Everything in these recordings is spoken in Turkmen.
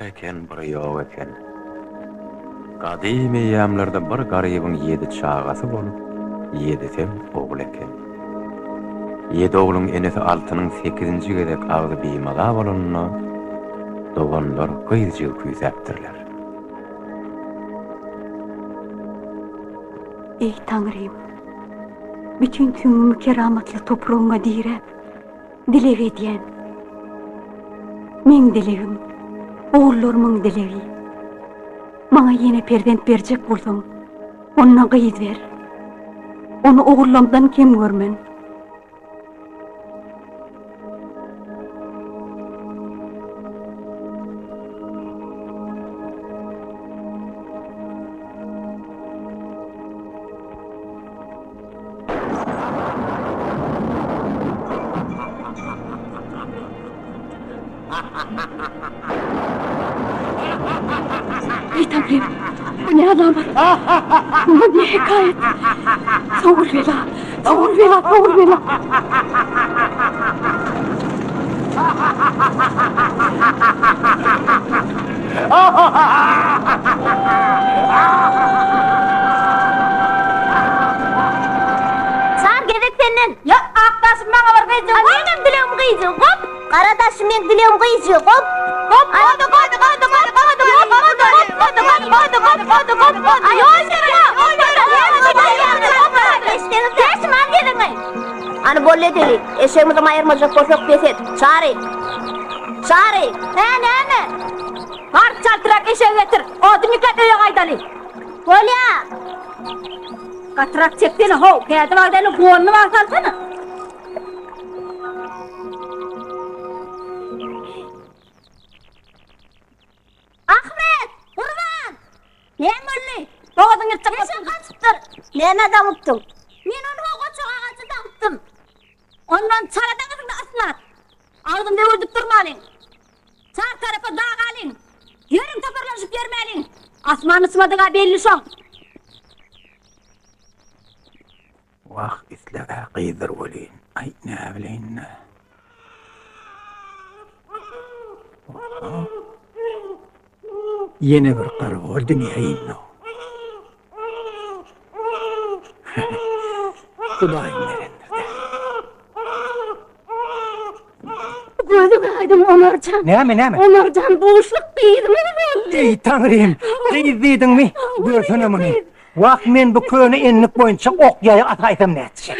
Bar eken, bir ýok eken. Gadym eýýamlarda bir garybyň ýedi çagasy bolup, ýedisem ogul eken. Ýedi ogluň enesi Altynyň sekizinji gezek agzy bimaza bolanda, doganlar gyzjygy küýsäpdirler. Eý, Taňrym! Bütin süňňümi keramatly topragyňa diräp, dileg edýän. Meň dilegim, ogullarymyň dilegi. Maňa ýene perzent berjek bolsaň, onda gyz ber. Ony ogullamdan kem görmen. Eý Taňrym, bu ne alamat? Bu ne hekaýat? Sowul bela, sowul bela, sowul bela. Çar gezek senden. Ýa, ak daşym maňa bir gyzjyk. A meňem dilegim gyzjyk. Hop! Gara daşym meň dilegim gyzjyk. Hop! Hop! Hop! Hop! Hop! Hop! Hop! Hop! Hop! Hop! Hop! Hop! Hop! Ýol beriň! Ýol beriň! Eşegiň al geziňi. Hany boldy edeli. Eşegimizi maýyrmajak bolsak bes et. Çary! Çary! Hä, näme? Bar, çaltrak eşegi getir. Odun ýükläp öýe gaýdaly. Bolýa. Gatyrak çeksene, how, kädi bagdaýly gonuny bar salsana. Ahmet! Gurban! Näme boldy? Bogazyň ýyrtjak Eşek gaçypdyr. Nämä daňypdyň? Men ony ho goçak agaja daňypdym. Ondan çala daňasyňda ysnat. Agzymda öwürdip durmalyň. Çar tarapa dagalyň. Ýörüň toparlanyşyp ýörmäliň. Asman yçmadyg-a belli şoň. Wah, isleg-ä gyzdyr welin, aý, näbileýin-dä. Ýene bir garagol dünýä indi-ow. Hudaýyň berendir-dä. Gözüň aýdyň Omarjan. Näme, näme? Omarjan buşluk gyzymyz boldy. Eý, Taňrym, gyz diýdiňmi? Görsene muny. Wah, men bu köne ennik boýunça ok ýaýy ataýsam nätjek?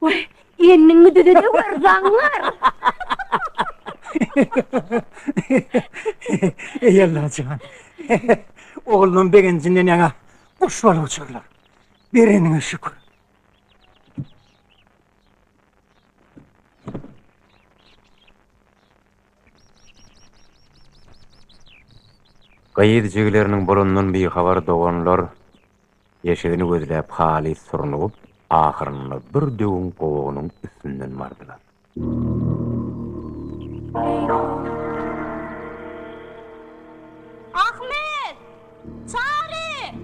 Waý, enniňi düzede gör, zaňňar. Eý, Allajan. Oglunyň begenjinden ýaňa guş bolup uçarlar. Bereniňe şükür. Gyz jigileriniň bolandan bihabar doganlar eşegini gözläp halys surnugyp, ahyrynda bir döwüň gowagynyň üstünden bardylar. Ahmet! Çary!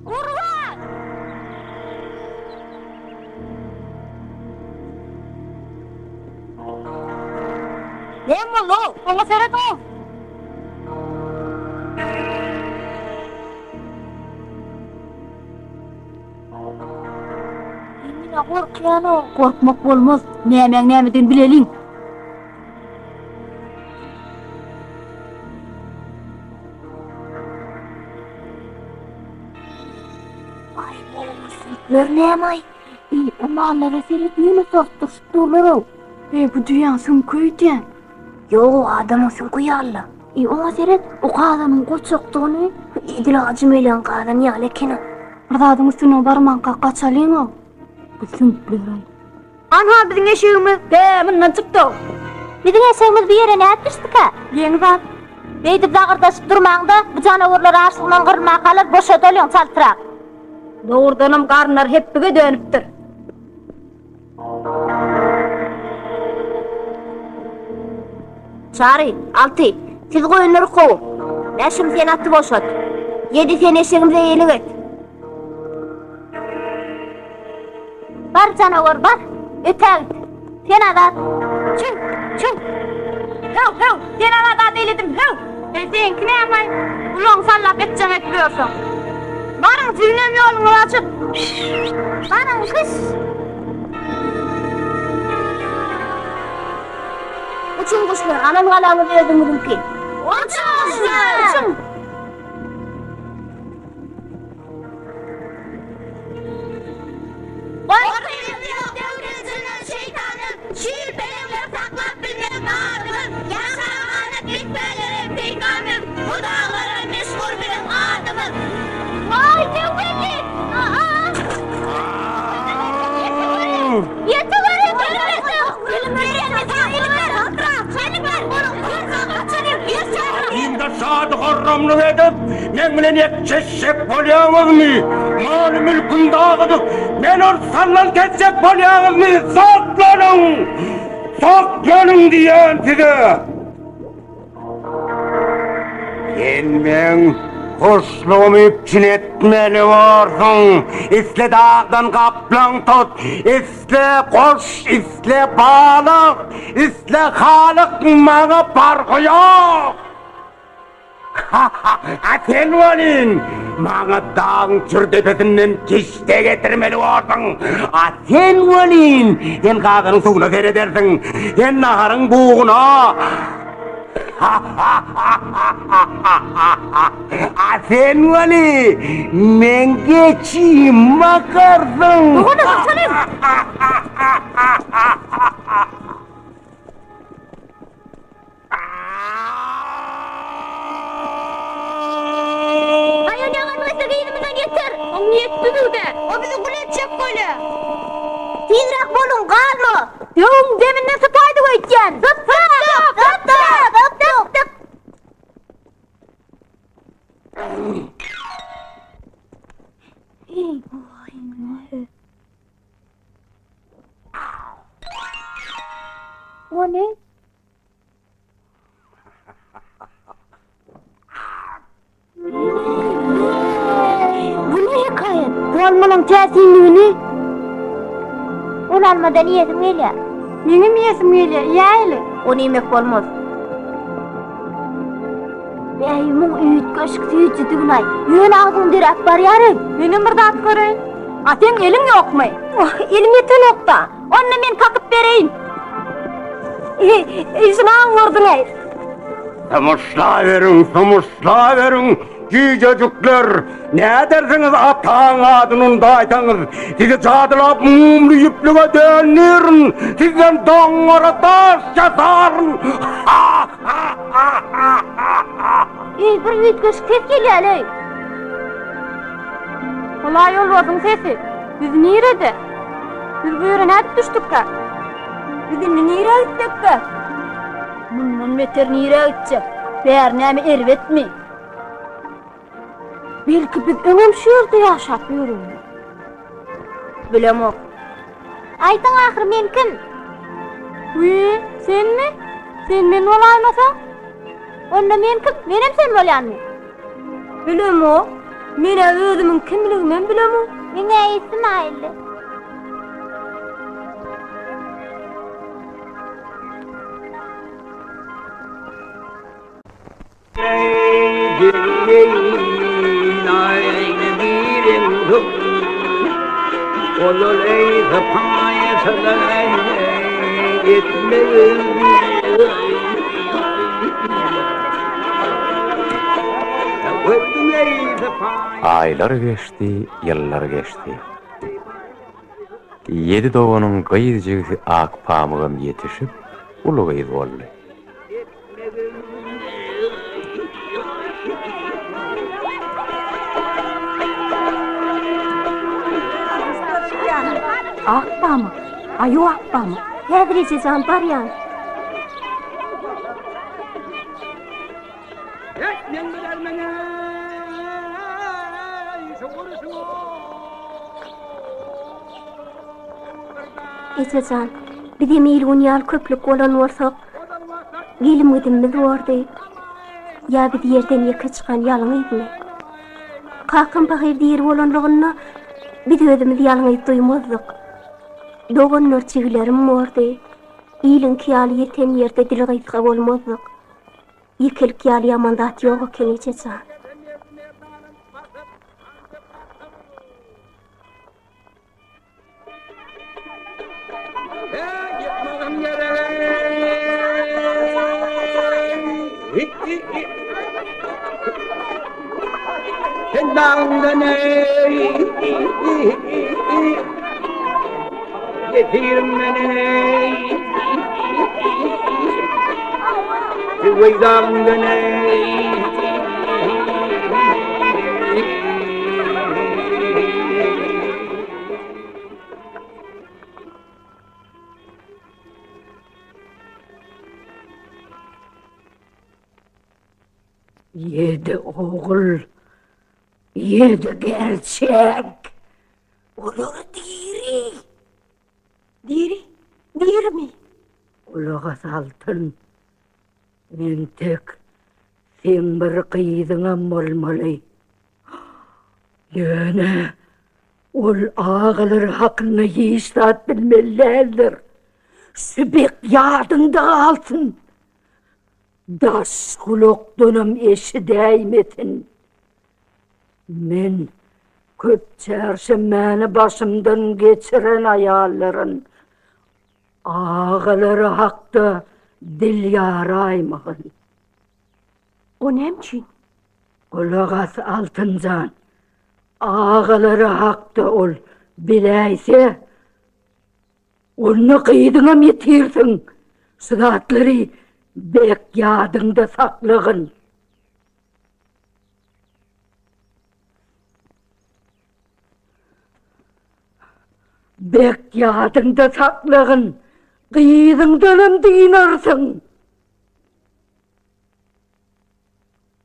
Gurban! Näme boldy-ow? Oňa seret-ow! Men gorkýan-ow. Gorkmak bolmaz. Nämäň nämedigini bileliň. Aý, bu süňkler näme-aý? Eý, o mallara seret, ýene sortduryşyp durlar-ow. Eý, bu düýäň süňki öýdýän. Ýog, adamyň süňki ýaly-la. Eý, oňa seret, o gazanyň goçakdygyny, edil ajy melen gazan ýaly eken-ow. Bir zadyň üstüne barmanka gaçalyň-ow. Bu süňkler-aý. Anha biziň eşegimiz. Be, mundan çykdy-ow. Biziň eşegimiz bu ýere nädip düşdükä? Geň zat. Beýdip zagyrdaşyp durmaň-da, bu janawarlar açlygyndan gyrylmakalar, boşadalyň çaltrak. Dogrudanam garynlary hepbige dönüpdir. Çary, Alty, siz goýunlary kowuň. Bäşim, sen aty boşat. Ýedi, sen eşegimize eýelik et. Bar janawar, bar! Ötägit! Sen azat! Çüw! Çüw! Höw, höw! Sen azat eýledim, höw! Eý, seňki näme-aý? Gulagyňy sallap etjegiňi edip ýörsüň. Baryň, siziňem ýoluňyz açyk. Baryň, hyş! Uçuň guşlar, alan galaňyz özüňiziňki. Uçuň guşlar, uçuň! Gorkymyz ýok döwden jyndan şeýtandan, Şir-peleňleri saklap bilmez barymyz, Ýaşa amanat bitmälere peýkamyz, Bu daglara meşhur biziň adymyz. Waý, Döwbelli! Indi şady-horramlyk edip, meň bilen ekjeşjek bolýaňyzmy? Maly-mülküm dagydyk, meni orsaldan kesjek bolýaňyzmy? Saklanyň! Saklanyň diýýän size! Sen meň hoşlugymy üpjün etmeli borsuň. Isle dagdan gaplaň tut, isle guş, isle balyk, isle halyk maňa parhy ýok. A sen welin, maňa dagyň çür depesinden kişde getirmeli borsuň. A sen welin, sen gazanyň suwuna seredersiň, sen naharyň buguna. A sen weli, meň geçim bakarsyň. Dogana gaçalyň. Aýan ýaňan bolsa yzymyzdan ýeter. Oň niýeti düzüw-dä. O bizi gul etjek bolýa. Tizräk boluň, galma. Döwüň deminden sypaýdyk öýtýän. Sypdyk, sypdyk, sypdyk. Eý, bu O ne? Bu ne hekaýat? Bu almalaň täsinligini. Ol almadan iýesim gelýär. Meňem iýesim gelýär, iýäýeli. Ony iýmek bolmaz. Bäý, muň üýtgeşik süýjüdigini-aý. Ýöne agzyň döräp barýar-eý. Menem bir zat göreýin. A seň eliň ýokmy? Wah, elim ýetenok-da. Onda men kakyp bereýin. Şunam gördüň-eý. Sumuşlaweriň, sumuşlaweriň, jüýjejikler! Nädersiňiz ataň adyny undaýsaňyz? Sizi jadylap mumly ýüplüge döndirin, sizden doňňara daş ýasaryn! Eý, bir üýtgeşik ses gelýär-eý. Ol-a ýolbarsyň sesi. Biz nirede? Biz bu ýere nädip düşdükkä? Biz indi nirä gitsekkä? Mundan beter nirä gitjek? Bäri näme erbetmi? Belki biz öňem şu ýerde ýaşap ýörendir. Bilemok. Aýdyň ahyry men kim? Wiý, senmi? Sen men bolaýmasaň? Onda men kim? Menem sen bolýanmy? Bilemok. Men-ä özümiň kimligimem bilemok. Meň-ä esim aýyldy. Aýlar geçdi, ýyllar geçdi. Ýedi doganyň gyz jigisi Akpamygam ýetişip, uly gyz boldy. Akpamyk, aýu Akpamyk. Häzir eje jan barýan. Eje jan, bizem il-gün ýaly köplük bolan bolsak, Gelim-gidimimiz bordy. Ýa biz ýerden ýeke çykan ýalňyzmy? Kakam pahyr diri bolanlygynda biz özümizi ýalňyz duýmazdyk. Doganlar jigilerim bordy. Iliňki ýaly ýeten ýerde dili gysga bolmazdyk. Ýekelik ýaly ýaman zat ýok eken eje jan. Ýedi ogul, ýedi gerçek. Olar diri. Diri? Dirimi? Gulak as Altyn. Entek seň bir gyzyňam bolmaly. Ýöne ol agalary hakynda hiç zat bilmeli däldir. Şu bek ýadyňda galsyn. Daş gulakdanam eşidäýmesin. Men köp çärşenbäni başymdan geçiren aýallaryn. Agalary hakda dil ýaraýmagyn. O näme üçin? Gulak as, Altynjan. Agalary hakda ol biläýse, onda gyzyňam ýitirsiň. Şu zatlary bek ýadyňda saklagyn. Bek ýadyňda saklagyn, gyzyňdanam dynarsyň.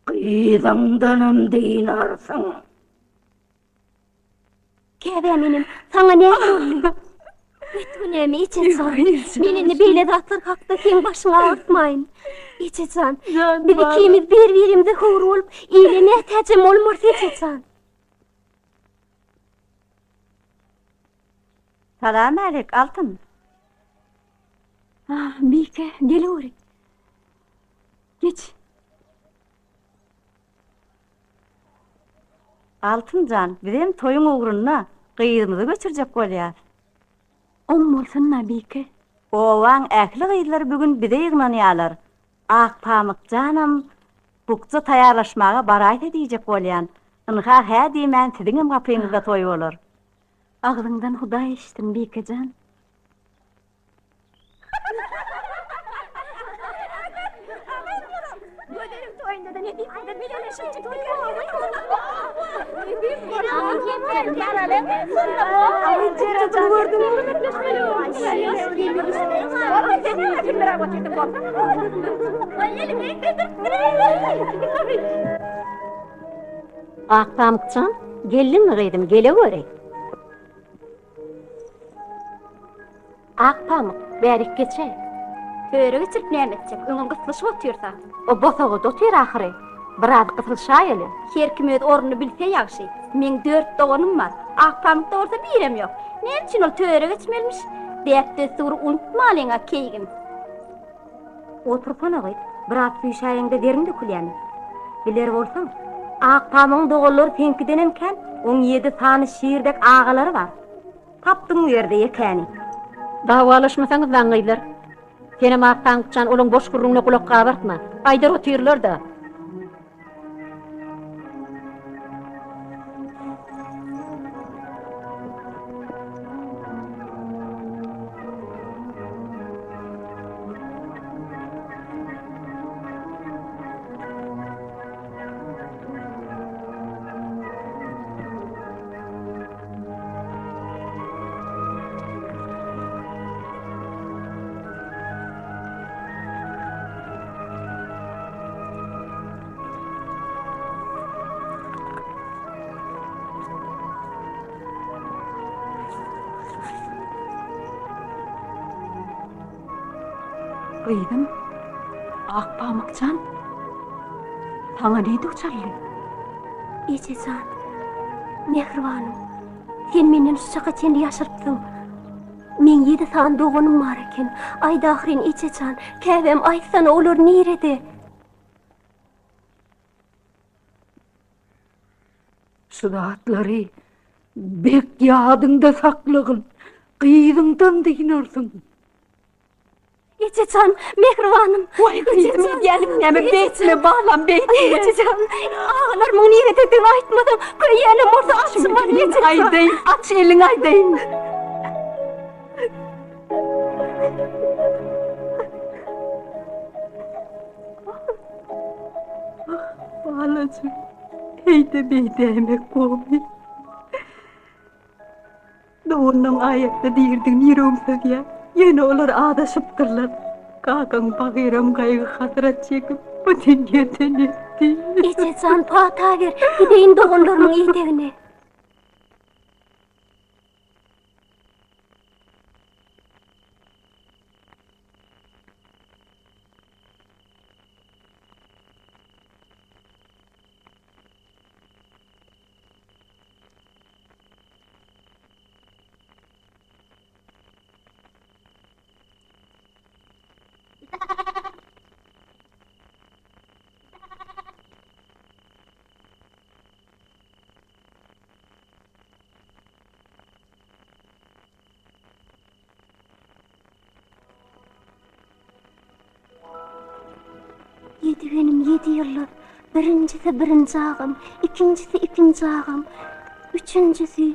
Gyzyňdanam dynarsyň. Käbäm inim, saňa näme boldy? Et günämi eje jan. Men indi beýle zatlar hakda seň başyňy agyrtmaýyn. Eje jan, biz ikimiz bir-birimize höwür bolup, ile mätäjem bolmarys eje jan. Salam-älek, Altyn. Ah, Bike, geleweri. Geç. Altyn jan, bizem toýuň ugrunda gyzymyzy göçürjek bolýas. Oň bolsun-da, Bike. Obaň ähli gyzlary bu gün bize ýygnanýarlar. Akpamyk janam bukja taýýarlaşmaga baraýsa diýjek bolýan. Ynha, hä diýmän siziňem gapyňyzda toý bolar. Agzyňdan Hudaý eşitsin, Bike jan. Akpamykjan, geldiňmi gyzym, geleweri. Akpamyk, bärik geçäý. Töre geçirip näme etjek, öňem gyslyşyp otyrsa. O bosagada otyr ahyry. Biraz gysylşaýaly. Her kim öz ornuny bilse ýagşy. Meň dört doganym bar. Akpamykda bolsa birem ýok. Näme üçin ol töre geçmelimiş? Däp-dessury unutmalyň-a, keýgim. Otursana gyz, biraz süýşäýeňde deriň dökülýämi? Biler bolsaň, Akpamygyň doganlary seňkidenem kän, oň ýedi sany şir dek agalary bar. Tapdyň bu ýerde ýekäni. Dawalaşmasaňyz daň gyzlar. Senem Akpamykjan olaň boş gürrüňine gulak gabartma. Aýdar otyrlar-da. Gyzym, Akpamyk jan, saňa ne duçarly? Eje jan, mähribanym, sen menden şu çaka çenli ýaşyrypsyň. Meň ýedi sany doganym bar eken. Aýt ahyryn, eje jan, käbäm aýtsana, olar nirede? Şu zatlary bek ýadyňda saklagyn, gyzyňdan dynarsyň. Ejejan, mähribanym. Waý gyzym, edýänim näme, beýtme balam, beýtme. Ejejan, agalarymyň nirededigini aýtmasaň, köýýänem bolsa açman ejejan. Aýdaýyn, aç eliňi aýdaýyn. Ah, balajyk, heý-de beýdäýmek gowmy? Doganlaň aýatda diridigini ýüregim syzýar. Ýöne olar azaşypdyrlar. Kakaň pahyram gaýgy-hasrat çekip, bu dünýeden ötdi. Eje jan, pata ber, gideýin doganlarymyň idegine. Ýedigenim ýedi ýyldyz. Birinjisi birinji agam, ikinjisi ikinji agam, üçünjisi,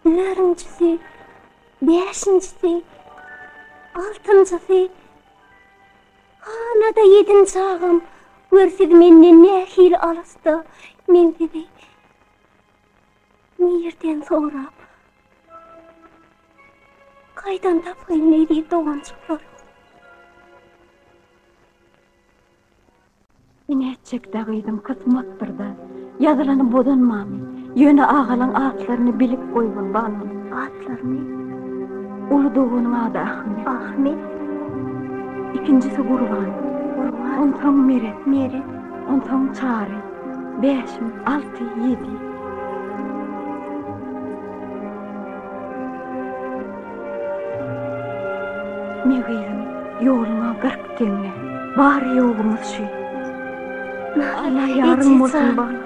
dördünjisi, bäşinjisi, altynjysy, hana-da ýedinji agam. Gör siz menden nähili alysda, men sizi nirden sorap, Gaýdan tapaýyn eziz doganjyklarym. Nätjek-dä gyzym, kysmatdyr-da. Ýazylany bozanmamy. Ýöne agalaň atlaryny bilip goýgun, balam. Atlaryny? Uly doganyň ady Ahmet. Ahmet. Ikinjisi Gurban. Gurban. Onsoň Meret. Meret. Onsoň Çary. Bäşim, alty, ýedi. Me gyzym, ýoluňa 40 teňňe. Bary-ýogumyz şu. Alla ýaryň bolsun, balam.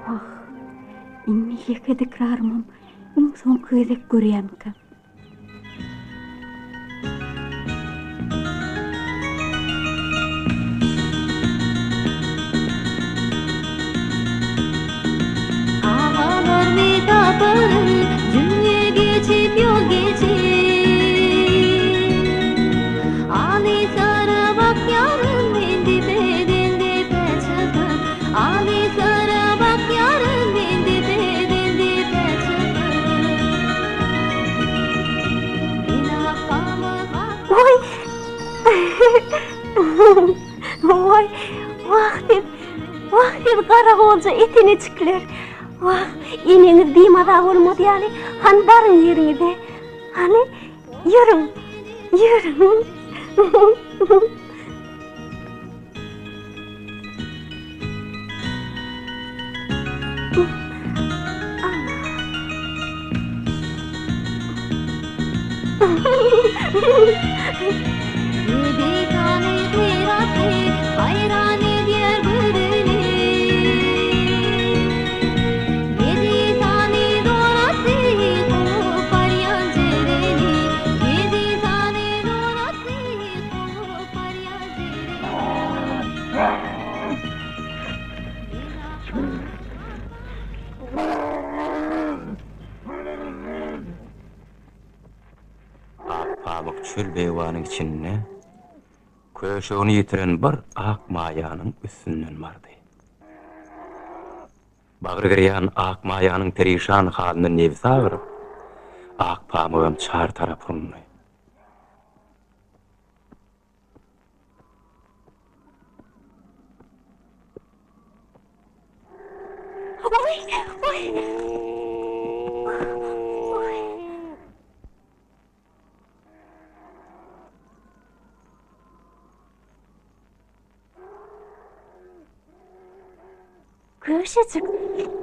Wah, indi ýeke dikrarymam iň soňky gezek görýänkäm. Agalarmy taparyn, Dünýe geçip ýol geçip. Alyslara bakýaryn men depeden depä çykyp. Alyslara bakýaryn men depeden depä çykyp. Oý! Oý! Wah siz, wah siz garagolja etenejikler! Wah, eneňiz bimaza bolmaz ýaly, hany baryň ýeriňize. Hany, ýörüň, ýörüň. Ýedi sany gyraty haýran edýär gözüni. Ýedi sany dorasy kowup barýan jereni. Ýedi sany dorasy kowup barýan jereni. Ak pamyk çöl beýewanyň içinde köşegini ýitiren bir ak maýanyň üstünden bardy. Bagry girýan ak maýanyň perişan halyna nebsi agyryp, ak pamygam çar tarapa urundy. Oý, oý. Oý. Köşejik,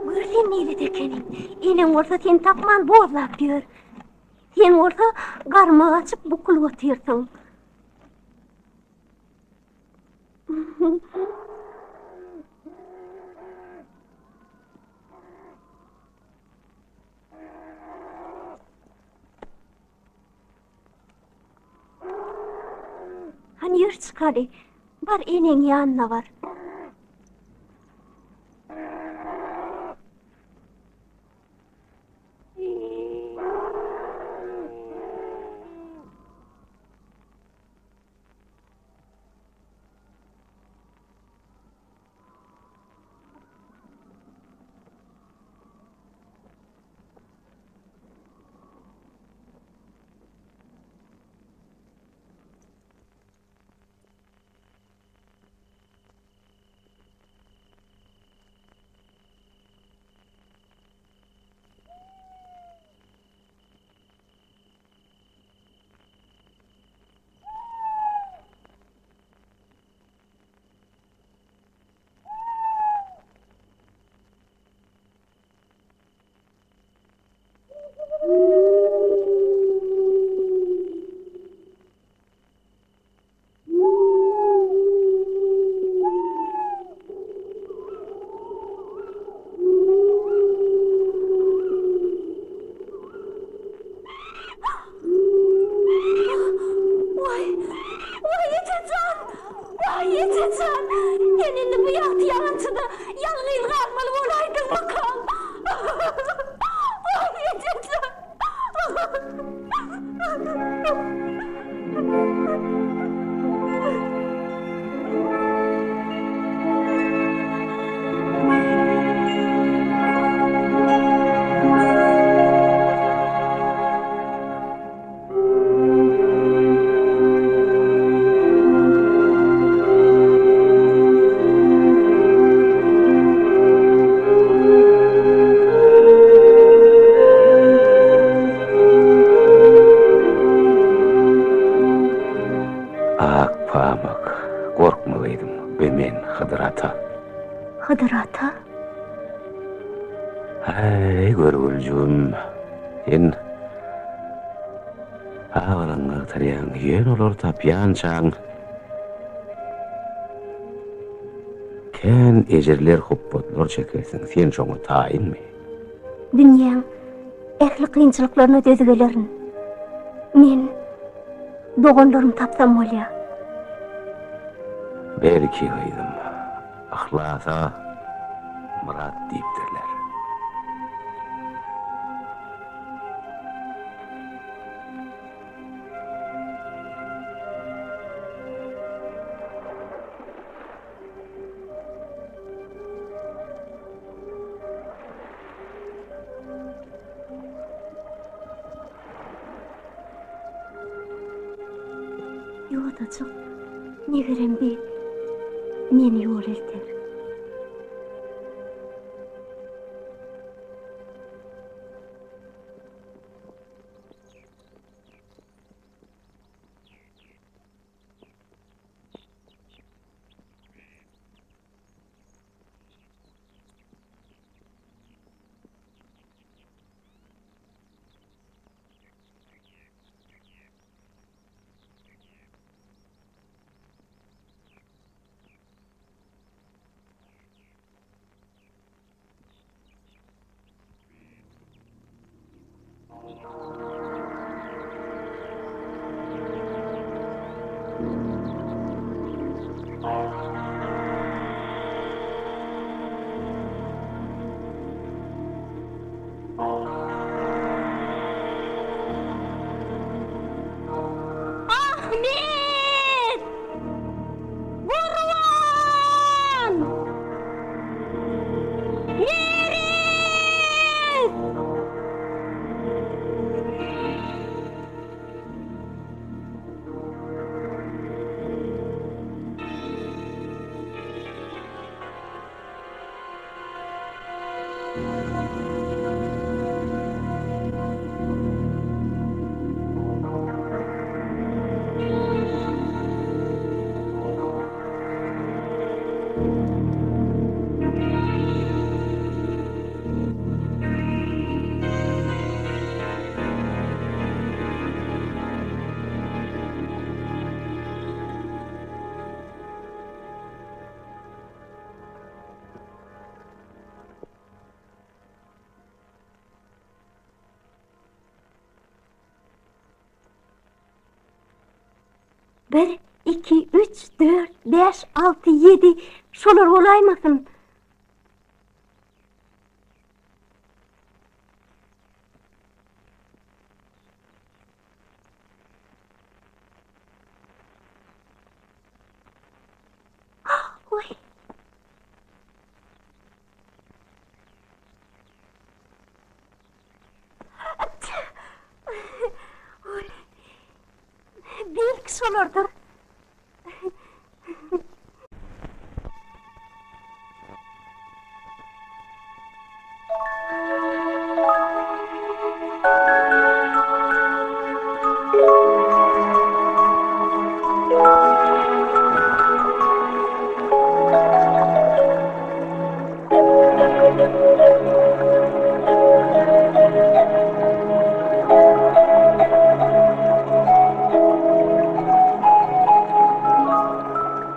gör sen nirede ekeniň. Eneň bolsa seni tapman bozlap ýör. Sen bolsa garma gaçyp bukulyp otyrsyň. Hany ýör çykaly. Bar eneň ýanyna bar. Waý, waý eje jan! Waý eje jan! Sen indi bu ýagty ýalançyda ýalňyz galmaly bolaýdyňmykaň? Waý eje jan! Akpamyk, gorkma gyzym, be men Hydyr ata. Hydyr ata? Häý, görgüljigim, sen Agalygyňy agtarýaň, ýöne olary tapýançaň kän ejirler, hupbatlar çekersiň, sen şoňa taýynmy? Dünýäň ähli kynçylyklaryna döz gelerin. Men doganlarymy tapsam bolýar. Belki, gyzym, yhlasa myrat diýipdirler. Ýodajyk, megerem bi meni ýola elter. Bir, iki, üç, dört, bäş, alty, ýedi, şolar bolaýmasyn? Oý. Belki şolardyr.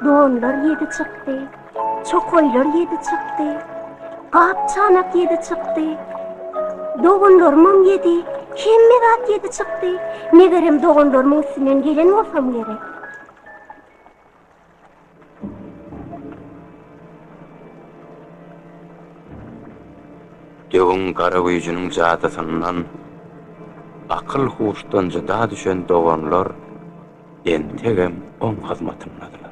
Donlar ýedi çykdy, çokaýlar ýedi çykdy, gap-çanak ýedi çykdy. Doganlarymam ýedi, hemme zat ýedi çykdy. Megerem doganlarymyň üstünden gelen bolsam gerek. Döwüň gara güýjüniň jadysyndan akyl-huşdan jyda düşen doganlar entegem oň hyzmatyndadylar.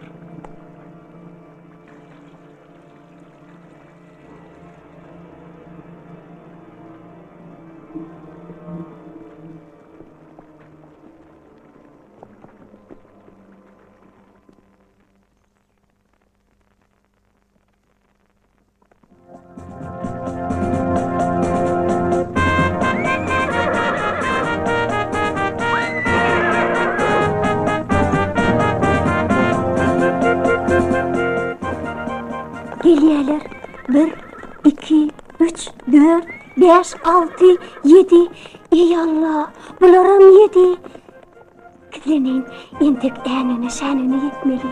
Gelýärler. Bir, iki, üç, dört, bäş, alty, ýedi. Eý Alla, bularam ýedi. Gizleneýin, entek änigine-şänigine ýetmeli.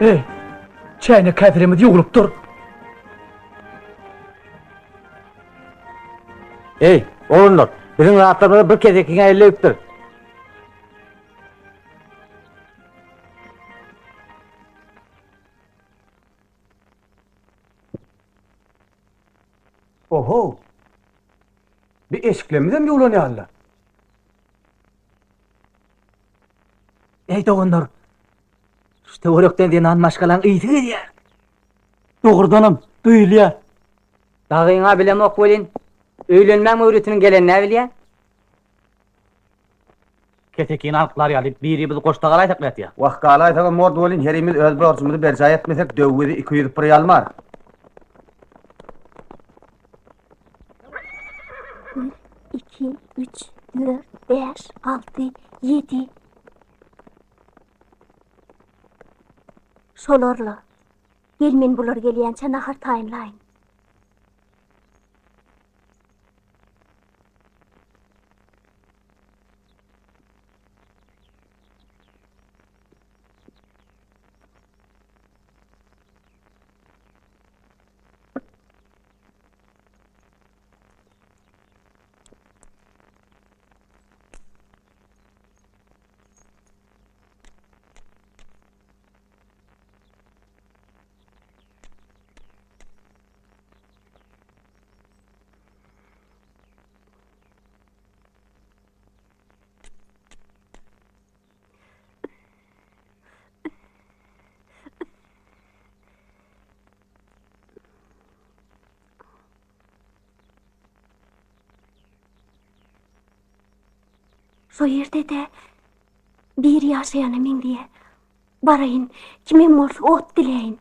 Eý, çäýnek käsiremiz ýuwulyp dur. Eý, oglanlar, biziň zatlarymyza bir kesekiň ellegipdir. Oho! Bi eşiklerimizem ýuwlan ýaly-la. Eý, doganlar! Şu töwerekden zenan maşgalaň ysy gelýär. Dogrudanam, duýulýar. Dagyň-a bilemok welin, öýlenmäň möwritiniň gelenini-ä bilýän. Kesekini alyklar ýaly birimiz goşda galaýsak nätýä? Wah, galaýsagam bordy welin, herimiz öz borjumyzy berjaý etmesek, döwüzi 200 bir ýalmar. Bir, iki, üç, dört, bäş, alty, ýedi. Şolarla. Gel men bular gelýänçä nahar taýynlaýyn. Şo ýerde-de biri ýaşaýana meňzeýär. Baraýyn, kimem bolsa ot diläýin.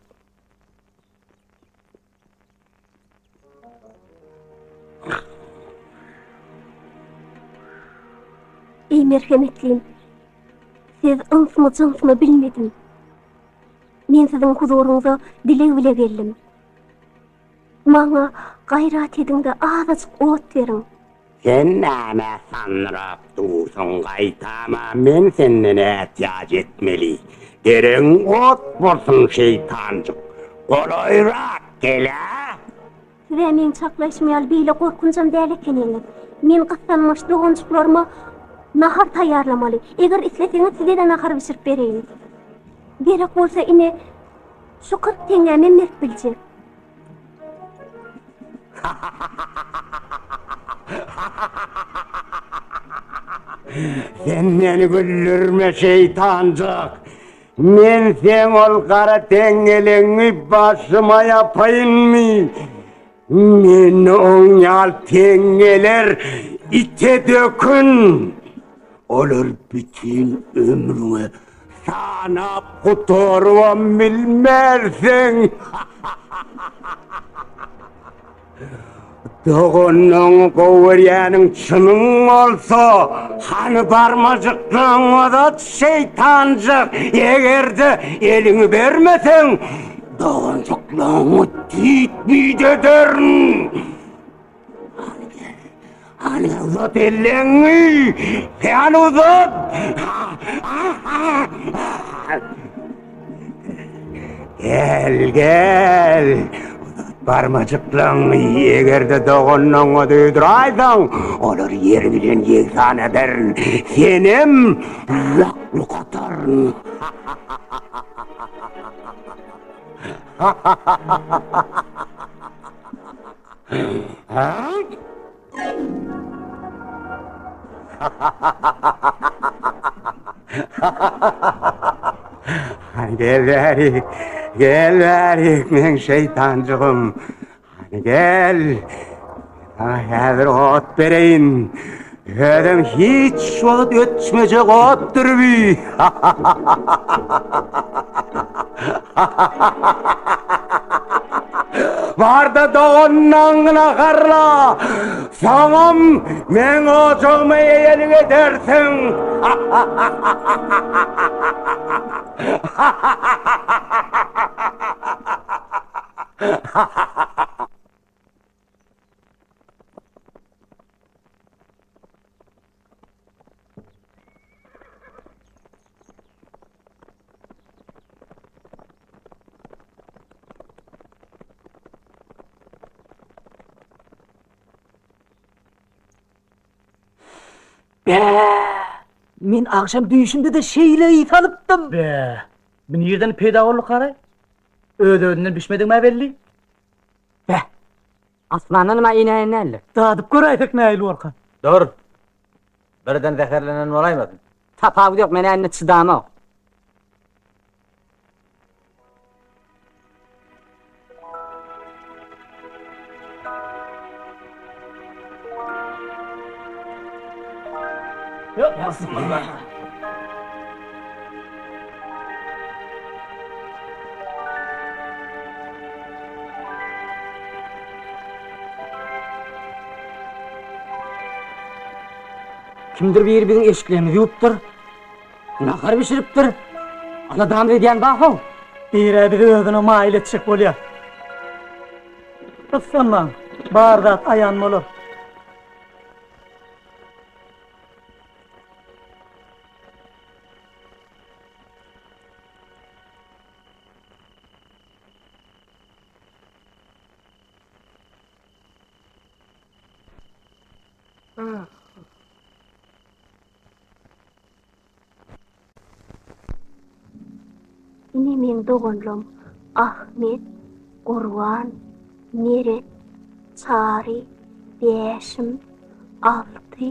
Eý merhemetlim, siz ynsmy jynsmy bilmedim. Men siziň huzuryňyza dileg bile geldim. Maňa gaýrat ediň-de azajyk ot beriň. Sen nämä sandyrap dursuň, gaýtama men senden ätiýaç etmeli. Deregiň ot bolsun şeýtanjyk. Golaýrak gel-ä! Siz-ä meň çaklaýşym ýaly beýle gorkunjam däl ekeniňiz. Men gyssanmaç doganjyklaryma nahar taýýarlamaly. Eger isleseňiz size-de nahar bişirip bereýin. Gerek bolsa ine, şu 40 teňňämem berip biljek. Sen meni güldürme şeýtanjyk. Men seň ol gara teňňeleňňi başyma ýapaýynmy? Meni oň ýaly teňňeler ite dökün. Olar bütin ömrüňe sanap gutarybam bilmersiň. Doganyňy gowy görýäniň çynyň bolsa, hany barmajyklaryňy uzat, şeýtanjyk, eger-de eliňi bermeseň, doganjyklaryňy tüýt-müýt ederin. Hany gel, hany uzat elleňi, hany uzat! Gel, gel! Uzat barmajyklaňy, eger-de doganlaňa duýduraýsaň, olary ýer bilen ýegsan ederin, senem lak-luk ataryn. Hany gel bärik, gel bärik, meň şeýtanjygym. Hany gel. Saňa häzir ot bereýin. Özem hiç wagt öçmejek otdur bi. Bar-da doganlaňňy naharla. Soňam meň ojagyma eýelik edersiň. Bä, men agşam düýşümde-de şeýle ys alypdym. Bä, bu nirden peýda boldy karaý? Öz-özünden bişmedigim-ä belli. Beh, asmandanam-a inäýen däldir. Dadyp göräýsek nähili borka? Dur! Birden zäherlenen bolaýmasyn? Tapawudy ýok, men-ä indi çydamok. Kimdir biri biziň eşiklerimizi ýuwupdyr, nahar bişiripdir. Aladamyzy edýän bar-how. Biri-ä bizi özüne maýyl etjek bolýar. Gyssanmaň, bar zat aýan bolar. Ine meň doganlam Ahmet, Gurban, Meret, Çary, Bäşim, Alty,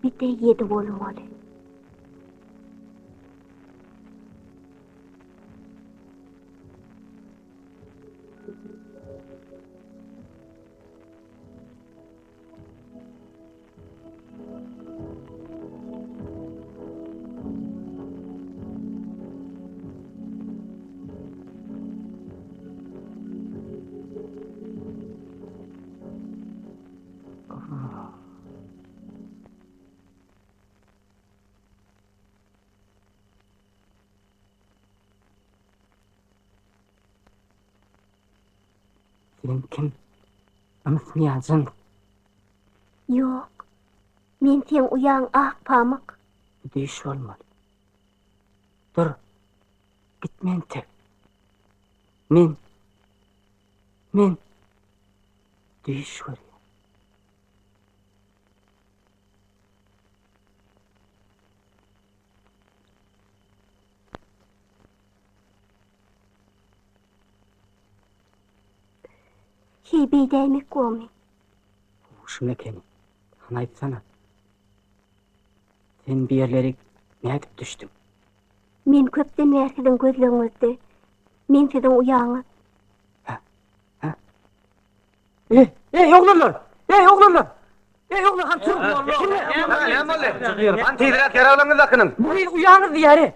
bir-de ýedi bolmaly. Sen kim? Ynsmy ýa jyns? Ýok. Men seň uýaň Akpamyk. Bu düýş bolmaly. Dur. Gitme entek. Men Men düýş görýän. Heý, beýdäýmek bormy? Huşum ekeni. Hany aýtsana. Sen bu ýerlere nädip düşdüň? Men köpden bäri siziň gözlegiňizde. Men siziň uýaňyz. Hä? Hä? Eý, eý, oglanlar! Eý, oglanlar! Eý, oglan, han turuň! Näme boldy? Han tizräk ýaraglaryňyzy dakynyň. Bu gyz uýaňyz diýýär-e.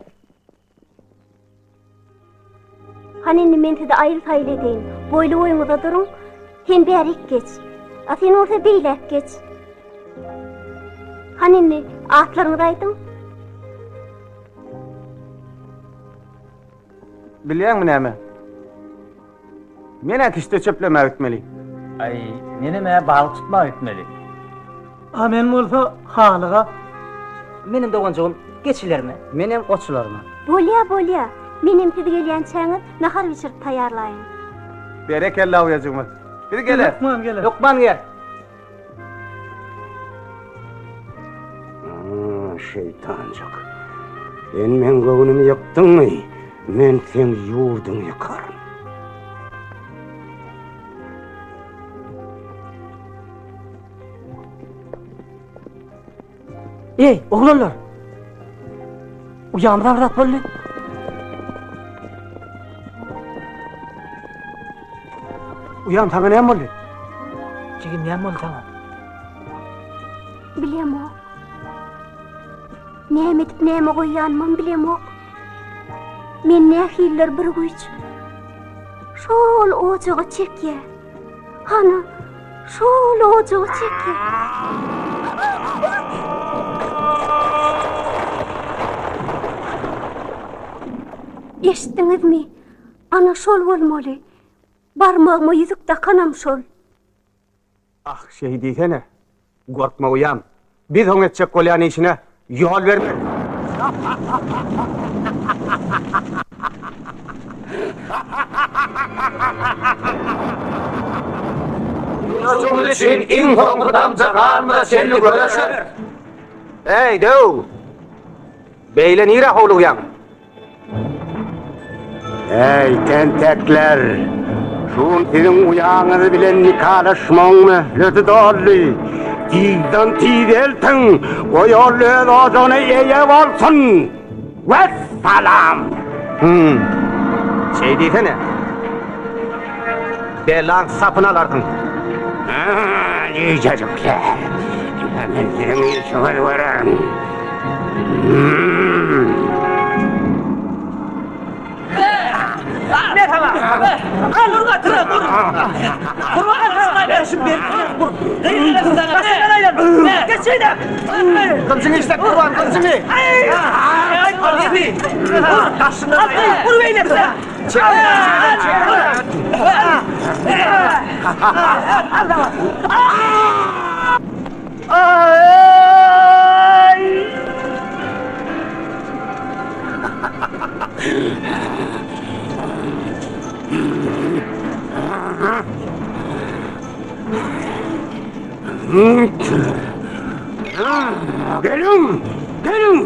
Hany indi men sizi aýyl-saýyl edeýin. Boýly-boýuňyza duruň. Sen bärik geç. A sen bolsa beýläk geç. Hany indi atlaryňyzy aýdyň. Bilýäňmi näme? Men-ä kişde çöplemäge gitmeli. Aý, menem-ä balyk tutmaga gitmeli. A men bolsa halyga. Menem doganjygym geçilerime. Menem goçularyma. Bolýa, bolýa. Menem siz gelýänçäňiz nahar bişirip taýýarlaýyn. Berekella uýajygymyz. Biz geleris. Hökman geleris. Hökman gel. Şeýtanjyk. Sen meň göwnümi ýykdyňmy? Men seň ýurduňy ýykaryn. Eý, oglanlar! Uýamyza bir zat boldy. Uýam saňa näme boldy? Jigim näme boldy saňa? Bilemok. Näme edip näme goýýanymam bilemok. Men nähilidir bir güýç şol ojaga çekýär. Hana, şol ojaga çekýär. Eşitdiňizmi? Ana şol bolmaly. Barmagyma ýüzük dakanam şol. Ah, şeý diýsene. Gorkma uýam. Biz oň etjek bolýan işine ýol bermeris. Ýurdumyz üçin iň soňky damja ganymyza çenli göreşeris. Eý, döw! Beýle nirä howlugýaň? Eý, tentekler! Şu gün siziň uýaňyz bilen nikalaşmagyň möhleti doldy. Tizden-tiz eltiň, goý ol öz ojagyna eýe bolsun! Wessalam! Hüm, şeý diýsene. Belaň sapyny alarsyň. Jüýjejikler, men siziň işiňizi görerin. Gylyjyňy işlet Gurban, gylyjyňy! Geliň! Geliň! Geliň! Geliň!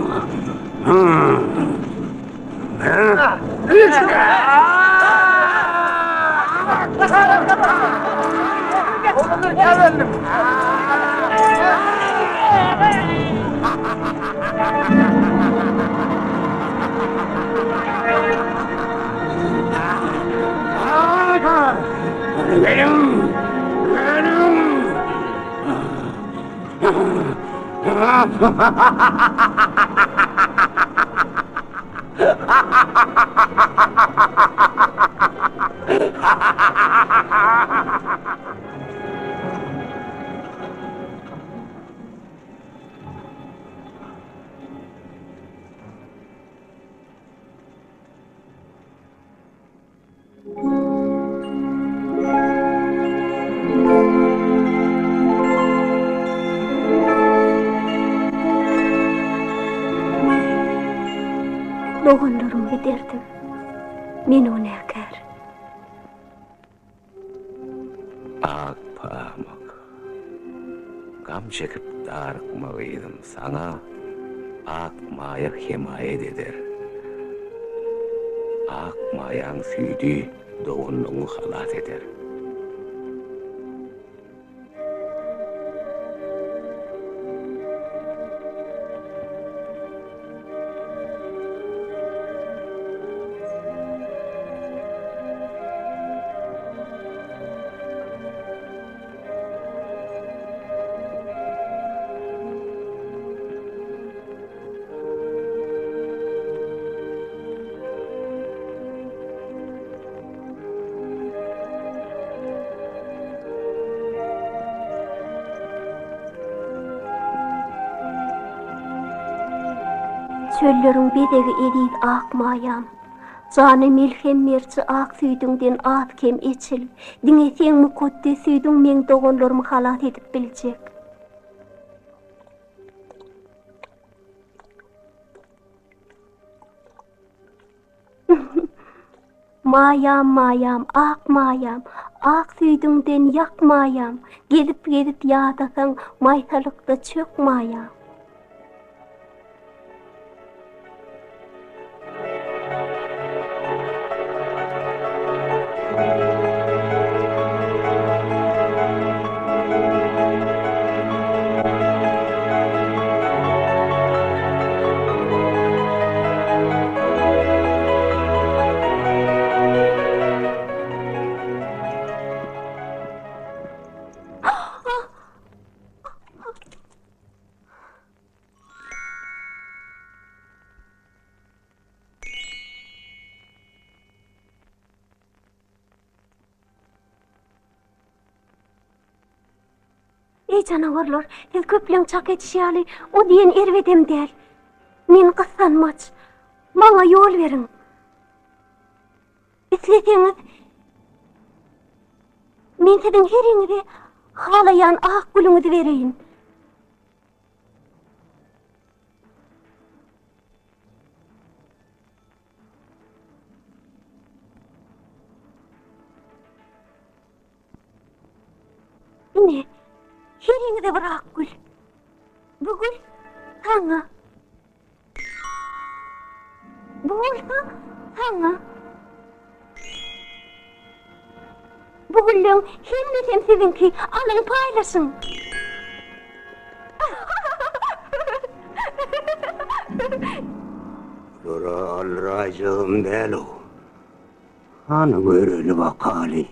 Doganlarymy giderdim. Men günäkär. Ak pamyk. Gam çekip darykma gyzym, saňa ak maýa hemaýat eder. Ak maýaň süýdi doganlygyňy halas eder. Çölleriň bezegi eziz ak maýam. Jana melhem beriji ak süýdüňden az-kem eçil. Diňe seň mukaddes süýdüň meň doganlarymy halas edip biljek. Maýam, maýam, ak maýam, Ak süýdüňden ýak maýam, Gezip-gezip ýadasaň, Maýsalykda çök maýam. Eý janawarlar, siz köpleň çak edişi ýaly, o diýen erbedem däl. Men gyssanmaç. Maňa ýol beriň. Isleseňiz, men siziň heriňize halaýan ak gülüňizi bereýin. Ine, heriňize bir ak gül. Bu gül saňa. Bu bolsa saňa. Bu gülleň hemmesem siziňki, alyň paýlaşyň. Bulara alraýjagym däl-ow. Hany göreli bakaly.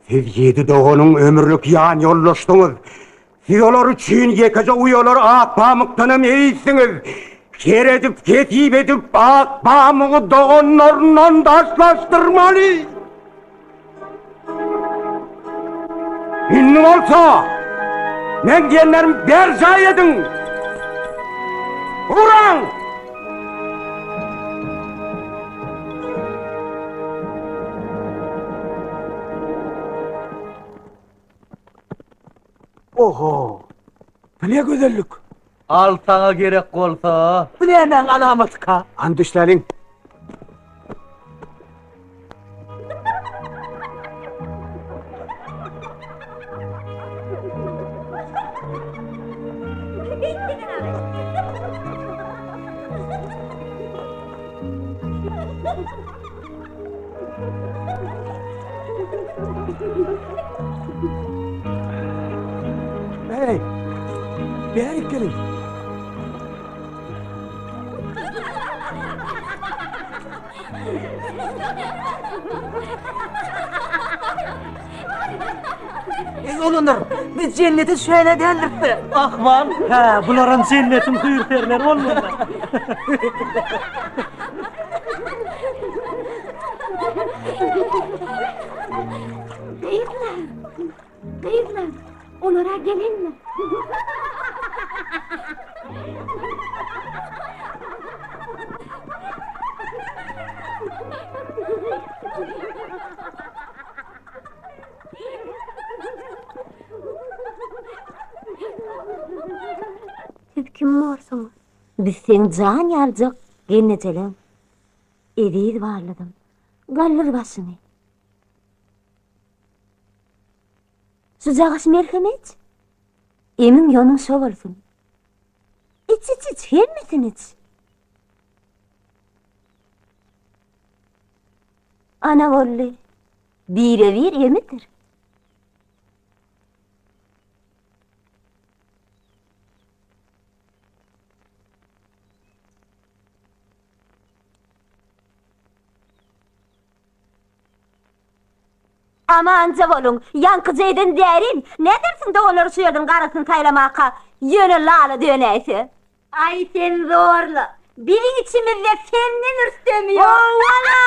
Siz ýedi doganyň ömürlik ýan ýoldaşdyňyz. Siz olar üçin ýekeje uýalar Akpamykdanam eýsiňiz. Şer edip, hesip edip Akpamygy doganlaryndan daşlaşdyrmaly. Indi bolsa, meň diýenlerimi berjaý ediň! Uraň! Oho! Bu ne gözellik? Al saňa gerek bolsa. Bu nämäň alamatyka? Hany düşläliň. Hey, bärik geliň. Eý oglanlar, biz jennete düşäýen-ä däldiris-dä? Ahmal. Hä, bularam jennetiň hüýr-perileri bolmaly. Gyzlar, gyzlar, olar-a gelendir. Siz kim borsuňyz? Biz seň jan ýalyjak gelnejeleň. Eziz barlygym, galdyr başyňy. Şujagaş merhem et. Emiň ýonuň şo bolsun. Iç, iç, iç, hemmesini iç. Ana boldy. Bire-bir emidir. Amanja boluň, ýaňkyja eden därim, nädersiň doganlary şu ýerden garasyny saýlamaka, ýöne lala dönäýse. Aý sen zorla, biziň içimizde senden rüstem ýok. Howala!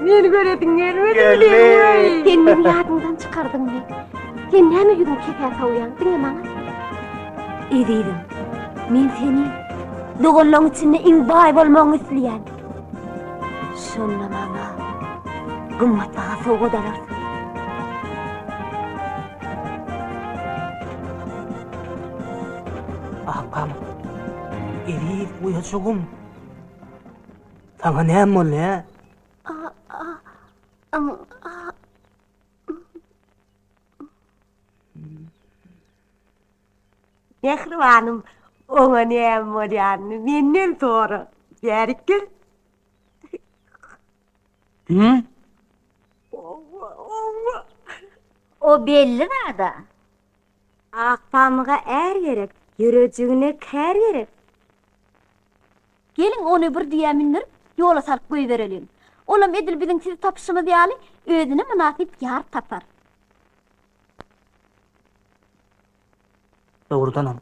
Meni göresiň gelmedi. Sen meni ýadyňdan çykardyňmy? Sen näme ýüzüň kesä sowýaň? Diňe maňa seret. Ezizim, men seni doganlaň içinde iň baý bolmagyňy isleýän. Şonda maňa gymmatbaha sowgat alarsyň. Akgam, eziz uýajygym, saňa näme boldy, hä? Mähribanym, oňa näme bolýanyny menden sora. Bärik gel. Hü? O belli zad-a. Akpamyga är gerek, ýürejigine kär gerek. Geliň, ony bir düýä mündürip, ýola salyp goýbereliň. Olam edil biziň sizi tapyşymyz ýaly, özüne mynasyp ýar tapar. Dogrudanam,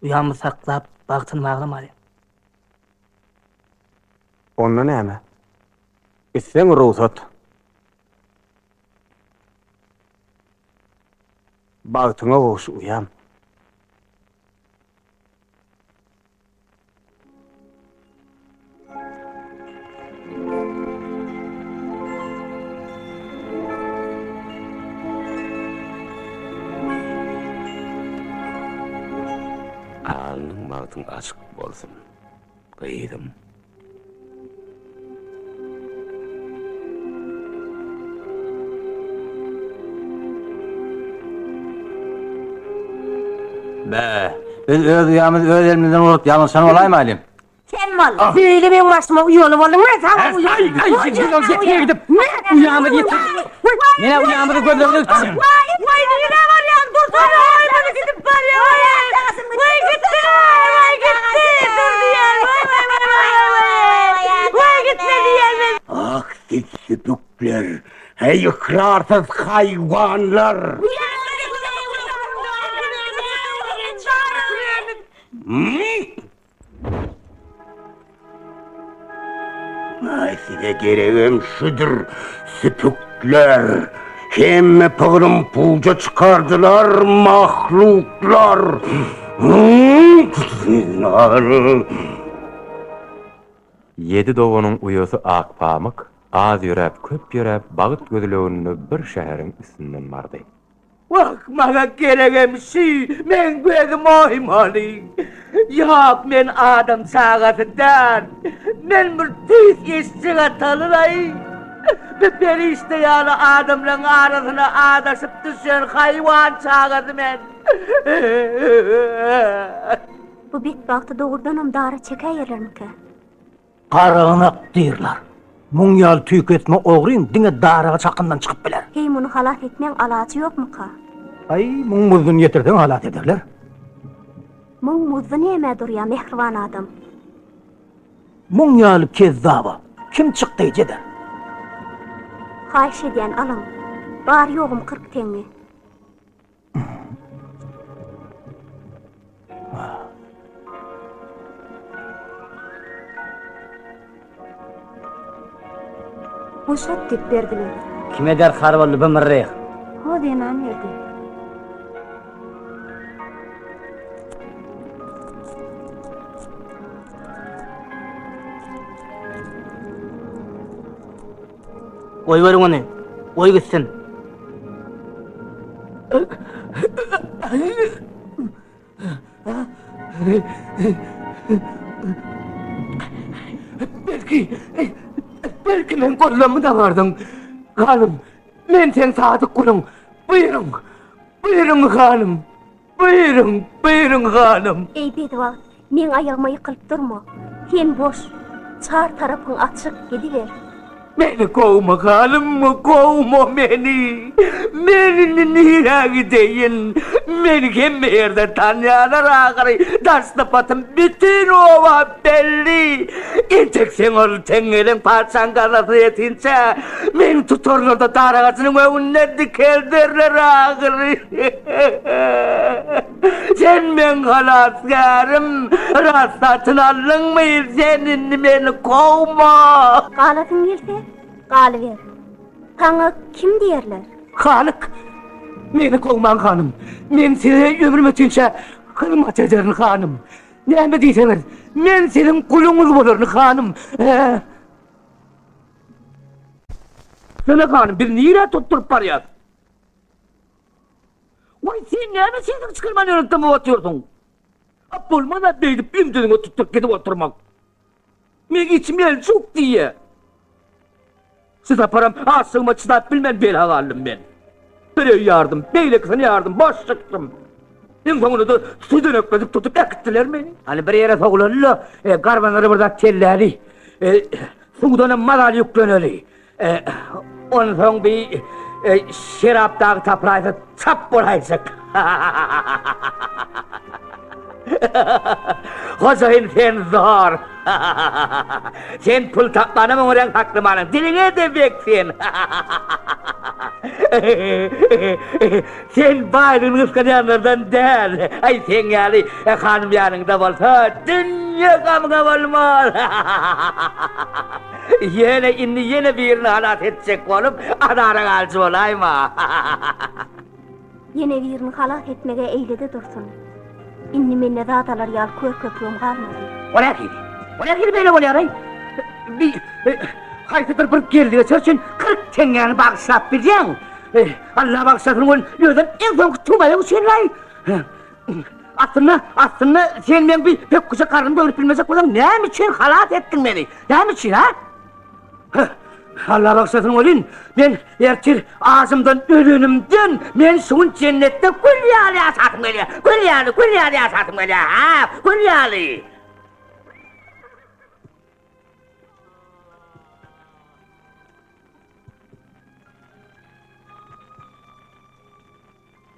uýamy saklap, bagtyny baglamaly. Onda näme? Gitseň rugsat. Bagtyňa gowuş, uýam. Alnyň bagtyň açyk bolsun, gyzym. Bä, biz öz uýamyzy öz elimizden urup ýalňyşan bolaýmalyň. Sen bol. Beýle meň başyma uýaly bolduň men saňa uýa. Aý, aý, getir gidip. Uýamyzy ýetir. Menä uýamyzy gözlegine gitjek. Waý, waý, nirä barýaň? Dursana, waý, muny gidip barýar, waý. Waý, gitdi, waý, gitdi, dur diýýän, waý, waý, waý, waý, waý, waý, gitme diýýän men. Ah, siz süpükler, heý, ykrarsyz haýwanlar! Aý, size geregem şudur, süpükler! Hemme pygrym puja çykardylar, mahluklar! Ýedi doganyň uýasy Akpamyk az ýöräp, köp ýöräp bagt gözleginde bir şäheriň üstünden bardy. Wah, maňa geregem şü, meň gözüm oýmaly. Ýok, men adam çagasy däl. Men bir tüýs eşek ataly-laý. Bir perişde ýaly adamlaň arasyna azaşyp düşen haýwan çagasy men. Bu betbagty dogrudanam dara çekäýerlermikä? Garagynak diýrler. Muň ýaly tüýkesme ogryň diňe daragaç hakyndan çykyp biler. Heý, muny halas etmeň alajy ýokmuka? Aý, muň muzduny ýetirseň halas ederler. Muň muzdy nämä durýa, mähriban adam? Muň ýaly kezzaba kim çykdaýjy eder? Haýyş edýän, alyň. Bary-ýogum 40 teňňe. Boşat diýip berdiler. Kime derkar boldy bu myrryh? Ho zenan berdi. Goýberiň ony. Goý gitsin. Belki, belki men gollammy dabardyň. Hanym, men seň sadyk guluň. Buýruň, buýruň hanym. Buýruň, buýruň hanym. Eý bedbagt, meň aýagyma ýykylyp durma. Sen boş, çar tarapyň açyk, gidiber. Meni kowma hanym, kowma meni. Men indi nirä gideýin? Meni hemme ýerde tanýarlar ahyry. Daş sypatym bütin oba belli. Entek seň ol teňňeleň patyşaň gaznasyna ýetinçä, meni tutarlar-da dar agajynyň öňünde dikelderler ahyry. Sen meň halasgärim, rast satyn aldyňmy, sen indi meni kowma! Galasyň gelse, galyber. Saňa kim diýerler? Halyk, meni kowmaň hanym. Men size ömrüm ötinçä hyzmat ederin hanym. Näme diýseňiz, men siziň guluňyz bolaryn hanym. Sene hanym, biz nirä tutduryp barýas? Waý, sen näme sesiňi çykarman ýöne dymyp otyrsyň? A bolmaz-a beýdip ümdüziňe tutduryp gidip oturmak. Meň içim eljuk diýýä. Şu saparam açlygyma çydap bilmän bela galdym men. Bir öý ýardym, beýlekisini ýardym, boş çykdym. Iň soňunda-da südenekledip tutup äkitdiler meni. Hany bir ýere sowulaly-da, garbanlara bir zat telläli. Suwdanam mazaly ýükleneli. Onsoň bi şerap dagy tapylaýsa çap bolaýjak. Hojaýyn sen zor. Sen pul tapmanam oňarýaň saklamanam. Diliňe-de bek sen. Sen baýlygyny gysganýanlardan däl. Aý seň ýaly hanym ýanyňda bolsa dünýe gamyňa bolmaz. Ýöne indi ýene birini halas etjek bolup, azara galyjy bolaýma. Ýene birini halas etmeg-ä eýle-de dursun. Indi mende zat alar ýaly kör köpügem galmady. O nähili? O nähili beýle bolýar-aý? Bi, haýsydyr bir geldi-geçer üçin 40 teňňäni bagyşlap bilýäň. Alla bagyşlasyn welin, özem iň soňky tüwmaýak üçin-laý. Aslynda, aslynda sen meň bi pökgüje garnymy doýrup bilmejek bolsaň, näme üçin halas etdiň meni? Näme üçin, ha? Heh, Alla bagyşlasyn welin, men ertir ajymdan ölenimden, men şu gün jennetde gül ýaly ýaşasym gelýär. Gül ýaly, gül ýaly ýaşasym gelýär, ha, gül ýaly.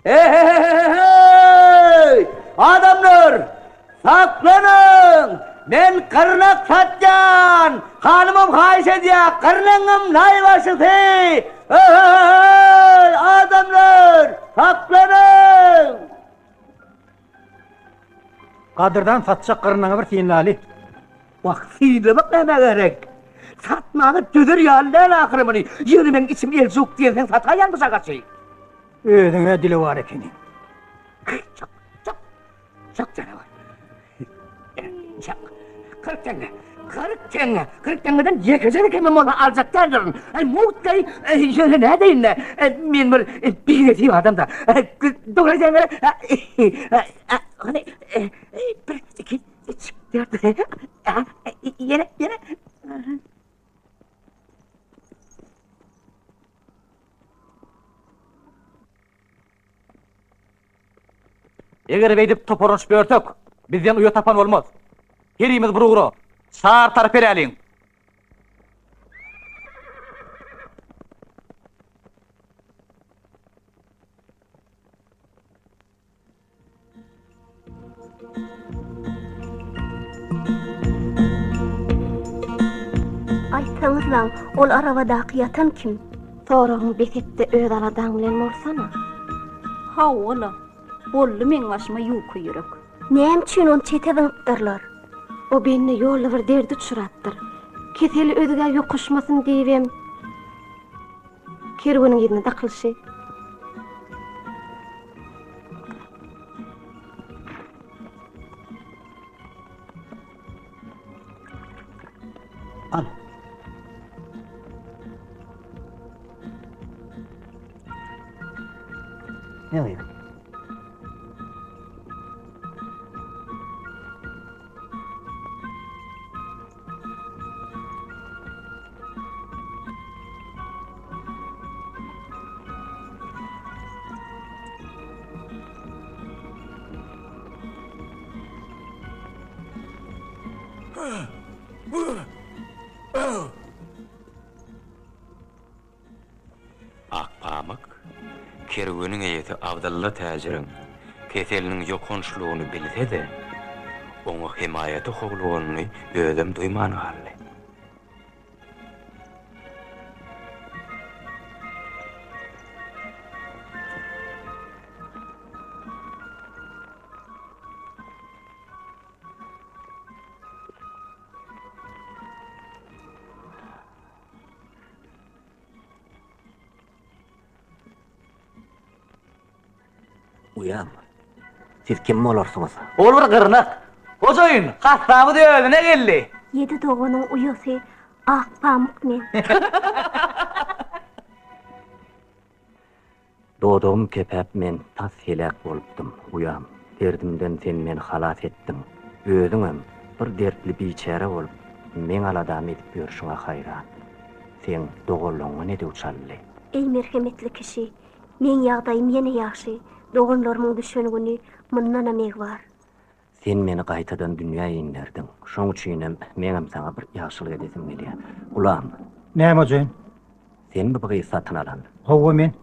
He-he-he-he-heý! Adamlar! Saklanyň! Men gyrnak satýan! Hanymam haýyş edýär, gyrnagyňam naýbaşysy! He-he-he-heý! Adamlar! Saklanyň! Gadyrdan satjak gyrnagyňy bir synlaly. Wah, synlamak nämä gerek? Satmaga dözer ýaly däl ahyry muny. Ýöne meň içim eljuk diýenseň sataýan bu şagaçy. Özüňe dilewar ekeniň. Çak, çak, çak janawar. Çak, 40 teňňe. 40 teňňe. 40 teňňeden ýekeje-de kemem bolsa aljak däldirin. Aý, mugt-laý, ýöne nädeýin-dä, men bir binesip adam-da. Dogry aýdýaň-a. Hany, bir, iki, üç, dört, ýene, ýene. Eger beýdip toparlanyşyp ýörsek, bizden uýa tapan bolmaz. Herimiz bir ugra, çar tarap eräliň. Aýtsaňyzlaň, ol arabadaky ýatan kim? Soragyňy bes et-de öz aladaň bilen bolsana. Hawa-la, boldy meň başyma ýuka ýürek. Näme üçin ony çete zyňypdyrlar? O bende ýolda bir derde uçrapdyr. Keseli özgä ýokuşmasyn diýibem kerweniň yzyna dakylyşy. Al. Ne gyz? Akpamyk kerweniň eýesi Abdylla täjiriň keseliniň ýokançlygyny bilse-de, oňa hemaýata howluganyny özem duýman galdy. Uýam, siz kim bolarsyňyz? Ol bir gyrnak. Hojaýyn, hassamyz özüne geldi. Ýedi doganyň uýasy Akpamyk men. Dodagym kepäp men tas heläk bolupdym, uýam, derdimden sen meni halas etdiň. Özüňem bir dertli biçäre bolup, meň aladamy edip ýörşüňe haýran. Seň doganlaňňa ne döw çaldy? Eý merhemetli kişi, meň ýagdaýym ýene ýagşy, doganlarymyň düşen güni mundanam egbar. Sen meni gaýtadan dünýä inderdiň. Şoň üçinem meňem saňa bir ýagşylyk edesim gelýär. Gulam! Näme hojaýyn? Senmi bu gyzy satyn alan? Hawa, men.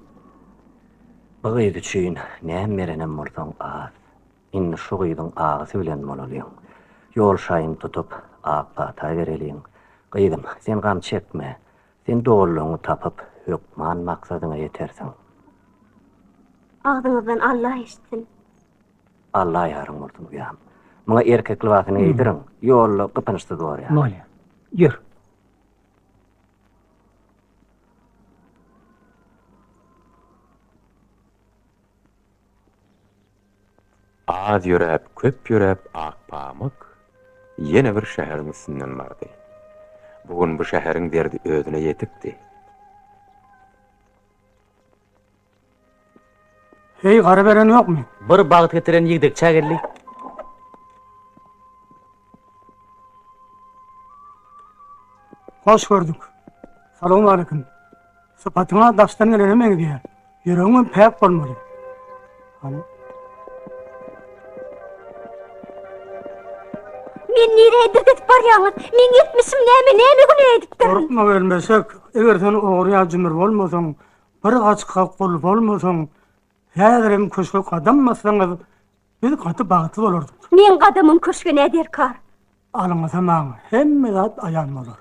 Bu gyz üçin näme berenem bolsaň az. Indi şu gyzyň agysy bilen bolalyň. Ýol şaýyny tutup, ak pata bereliň. Gyzym, sen gam çekme. Sen doganlaryňy tapyp, hökman maksadyňa ýetersiň. Agzyňyzdan Alla eşitsin. Alla ýaryň bolsun uýam. Muňa erkek lybasyny geýdiriň, ýolda gypynçsyz borýar. Bolýar. Ýör. Az ýöräp, köp ýöräp Akpamyk ýene bir şäheriň üstünden bardy. Bu gün bu şäheriň derdi özüne ýetikdi. Heý, gara beren ýokmy? Bir bagt getiren ýigdekçä geldi. Hoş gördük. Salowmaleýkim. Sypatyň-a daşdan gelene meňzeýär. Ýüregiňem päk bolmaly. Hany? Men nirä dirtedip barýaňyz? Meň etmişim näme, näme günä edipdirin? Gorkma gelmeşek. Eger sen ogry ýa jümür bolmasaň, Bir gaçga gul bolmasaň, häzirem köşge gadam bassaňyz, biz gaty bagtly bolardyk. Meň gadamym köşge nä derkar? Alynsa maňa hemme zat aýan bolar.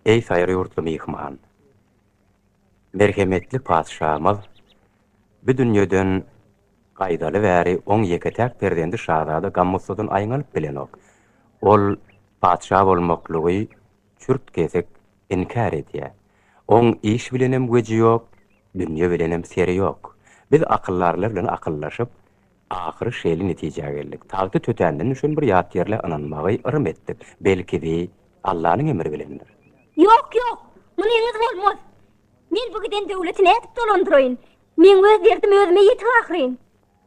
Eý saýry ýurtly myhman! Merhemetli patyşamyz bu dünýeden. Gaýdaly bäri oň ýeke-täk perzendi şazada gam-gussadan aýňalyp bilenok. Ol patyşa bolmaklygy çürt-kesik inkär edýär. Oň iş bilenem weji ýok, dünýe bilenem seri ýok. Biz akyldarlar bilen akyllaşyp, ahyry şeýle netijä geldik. Tagty tötänden düşen bir ýat ýerlä ynanmagy yrym etdik. Belki bi Allanyň emri bilendir. Ýok, ýok, munyňyz bolmaz. Men bu giden döwleti nädip dolandyraýyn? Meň öz derdim özüme ýetik ahyryn.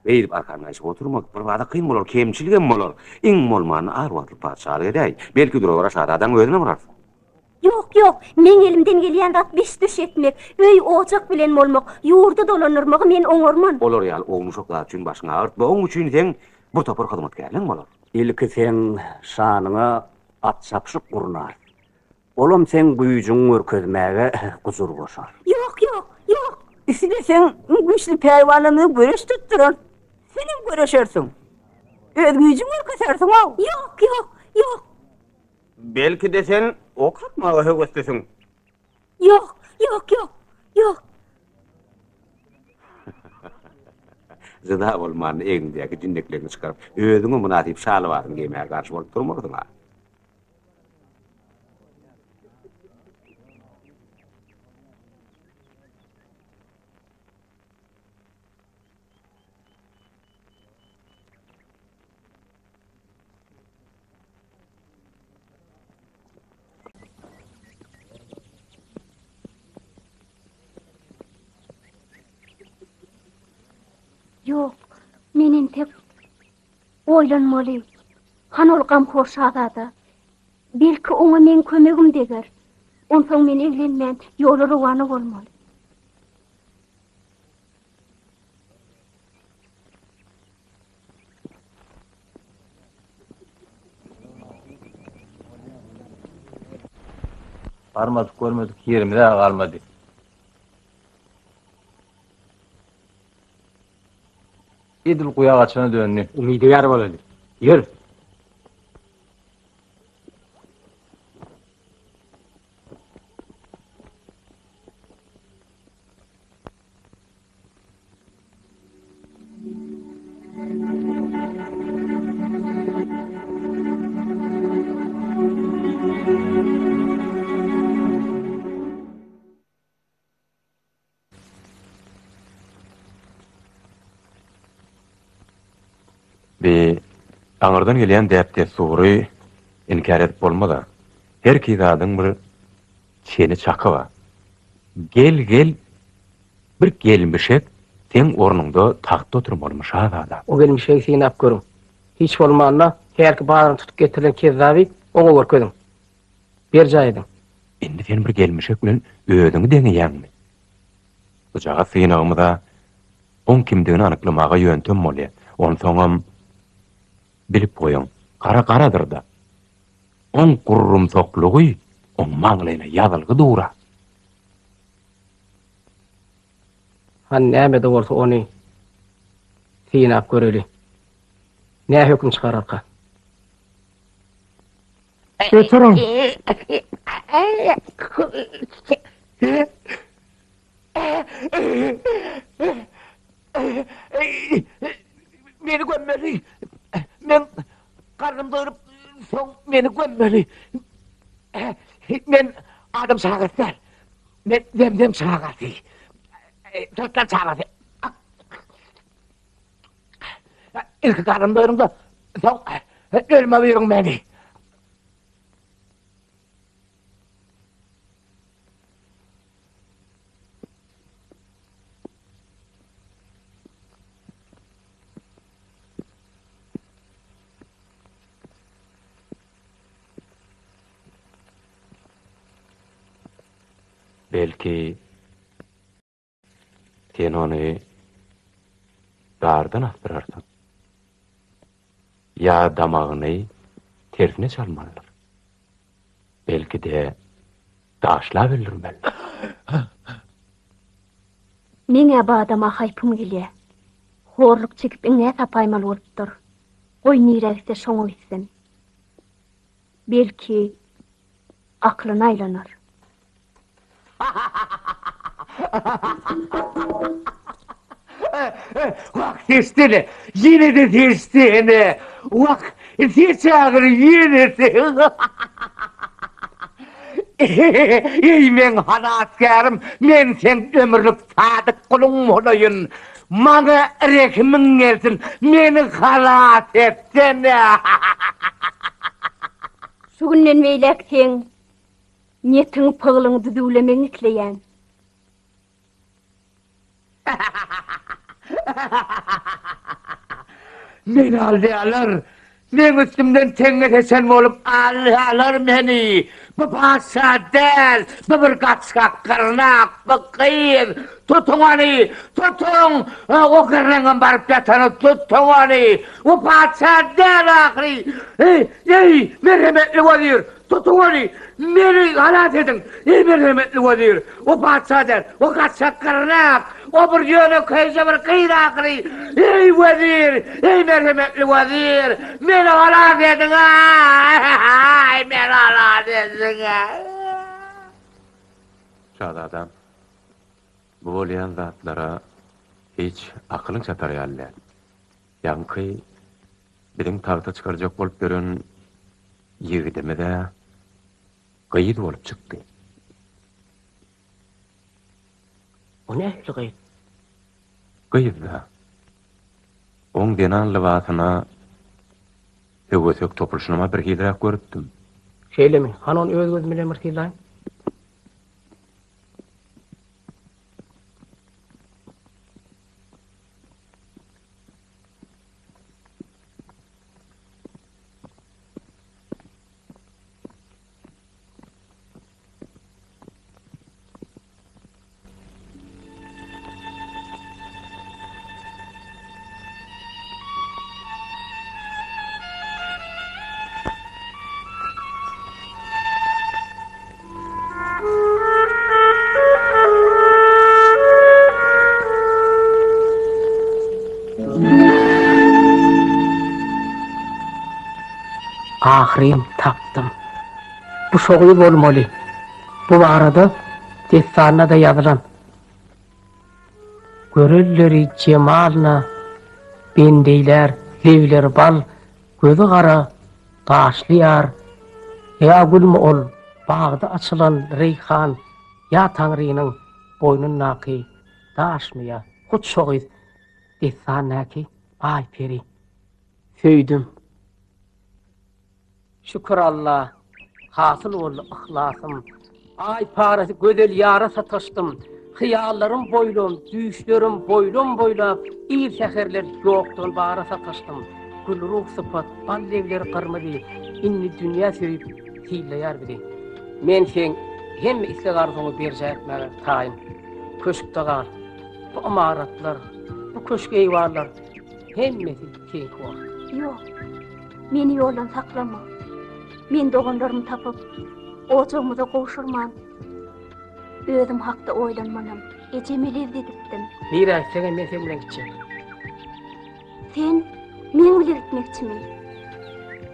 Beýdip arkan gaýşyp oturmak birbada kyn bolar, kemçiligem bolar. Iň bolmanda az wagtlyk patyşalyk edäý. Belki dura-bara şazadaň özüne bararsyň. Ýok, ýok, meň elimden gelýän zat biş-düş etmek, öý-ojak bilen bolmak, ýurdy dolandyrmagy men oňarman. Olar ýaly ownuşak zat üçin başyňy agyrtma, oň üçin seň bir topar hyzmatkärleň bolar. Ilki seň şanyňa at çapyşyk gurnarys. Olam seň güýjüňi görkezmäge gujur goşar. Ýok, ýok, ýok! Üstüne seň iň güýçli pälwanlaryňyzy göreş tutdurar. Senem göreşersiň. Öz güýjüňi görkezersiň-ow! Ýok, ýok, ýok! Belki-de sen ok atmaga höweslisiň? Ýok, ýok, ýok, ýok! Jyda bolmanda egniňdäki jinnekleriňi çykaryp, özüňe mynasyp şa lybasyny geýmäge garşy bolup durmarsyň-a? Ýok, men entek Oýlanmaly. Hany ol gamhor şazada? Belki oňa meň kömegim deger. Onsoň men eglenmän ýola rowana bolmaly. Barmadyk görmedik ýerimiz-ä galmady. Edil guýa gaçana döndi. Umydygär bolaly. Ýör! Bi aňyrdan gelýän däp-dessury inkär edip bolmaz-a. Herki zadyň bir çeni-çaky bar. Gel-gel, bir gelmişek seň ornuňda tagtda oturmalymy, şazada? O gelmişegi synap görüň. Hiç bolmanda, hälki bazaryny tutup getirilen kezzaby oňa görkeziň. Berjaý ediň. Indi sen bir gelmişek bilen özüňi deňeýäňmi? Bujagaz synagymyz-a oň kimdigini anyklamaga ýöntem bolýa. Onsoňam, bilip goýuň, gara garadyr-da. Oň gurrumsaklygy oň maňlaýyna ýazylgy dur-a. Hany näme-de bolsa ony synap göreli. Nä höküm çykararka? Götüriň. Meni gömmeli. Men garnym doýrup, soň meni gömmeli. Men adam çagasy däl. Men zemzem çagasy. Syrtlan çagasy. Ilki garnym doýruň-da, soň ölüme buýruň meni. Belki, Sen ony dardan asdyrarsyň. Ýa damagyny tersine çalmalydyr. Belki-de, daşlap öldürmelidir. Meň-ä bu adama haýpym gelýä. Horluk çekip iňňä sapaýmaly bolupdyr. Goý nirä gitse şoňa gitsin. Belki, aklyna aýlanar. Wah, seçsene! Ýene-de seçsene! Wah, seç ahyry ýene Eý, meň halasgärim, men seň ömürlik sadyk guluň bolaýyn. Maňa rehimiň gelsin, meni halas etsene! Şu günden beýläk seň niýetiň, pyglyň düzüwlemegiňi isleýän. Meni aldaýarlar. Meň üstümden teňňe seçen bolup aldaýarlar meni. Bu patyşa däl, bu bir gaçgak gyrnak, bu gyz. Tutuň ony, tutuň! O gyrnagyň baryp ýatany tutuň ony. Bu patyşa däl ahyry. Eý, eý, merhemetli wezir, Tutuň ony! Meni halas ediň! Eý, merhemetli wezir! O patyşa däl, o gaçak gyrnak! O bir ýönekeýje bir gyz ahyry! Eý, wezir! Eý, merhemetli wezir! Meni halas ediň-aý! Meni halas ediň-aý! Şazadam, bu bolýan zatlara hiç akylyň çatar ýaly däl. Ýaňky biziň tagta çykarjak bolup ýören ýigidimiz-ä gyz bolup çykdy. O nähili gyz? Gyz-da. Oň zenan lybasyna höwesek topulyşynam-a birhiliräk görüpdim. Şeýlemi? Hany ony öz gözüm bilen bir synlaýyn. Ahyryn tapdym. Bu şo gyz bolmaly. Bu barada dessanda-da ýazylan. Görelleri jemalyna bendeýlär lebleri bal, gözi gara, gaşly ýar. Ýa gülmi ol, bagda açylan reýhan, ýa Taňrynyň boýnundaky daşmy ýa hut şo gyz dessandäki Aýperi. Söýdüm. Şükür Alla, hasyl boldy yhlasym. Aý parasy gözel ýara sataşdym. Hyýallarym boýlam, düýşlerim boýlam-boýlap, ir säherler ýokdan bara sataşdym. Gülruh sypat, bal lebleri gyrmyzy, indi dünýä söýüp sylaýar bizi. Men seň hemme isleg-arzuwyňy berjaý etmäge taýyn. Köşkde gal. Bu ymaratlar, bu köşk-eýwanlar hemmesi seňki bolar. Ýok. Meni ýoldan saklama. Men doganlarymy tapyp, ojagymyza gowşurman, özüm hakda oýlanmanam, ejeme lebt edipdim. Nirä gitseňem men seň bilen gitjek. Sen meň bile gitmekçimi?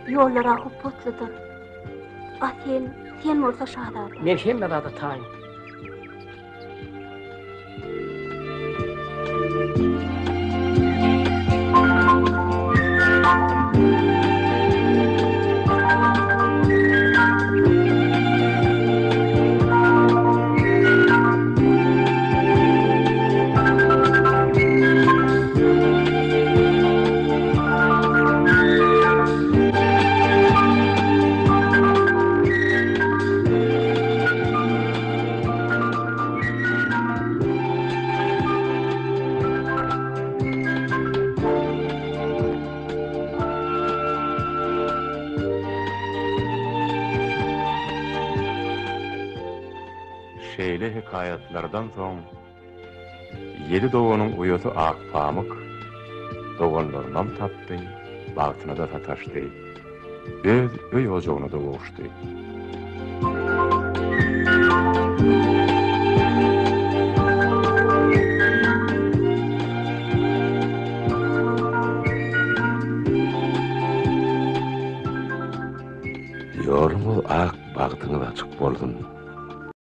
Ýollar-a hupbatlydyr. A sen, sen bolsa şazada. Men hemme zada taýyn. Şeýle hekaýatlardan soň ýedi doganyň uýasy Akpamyk doganlarynam tapdy, bagtyna-da sataşdy. Öz öý-ojagyna-da gowuşdy. Ýoluňyz ak, bagtyňyz açyk bolsun!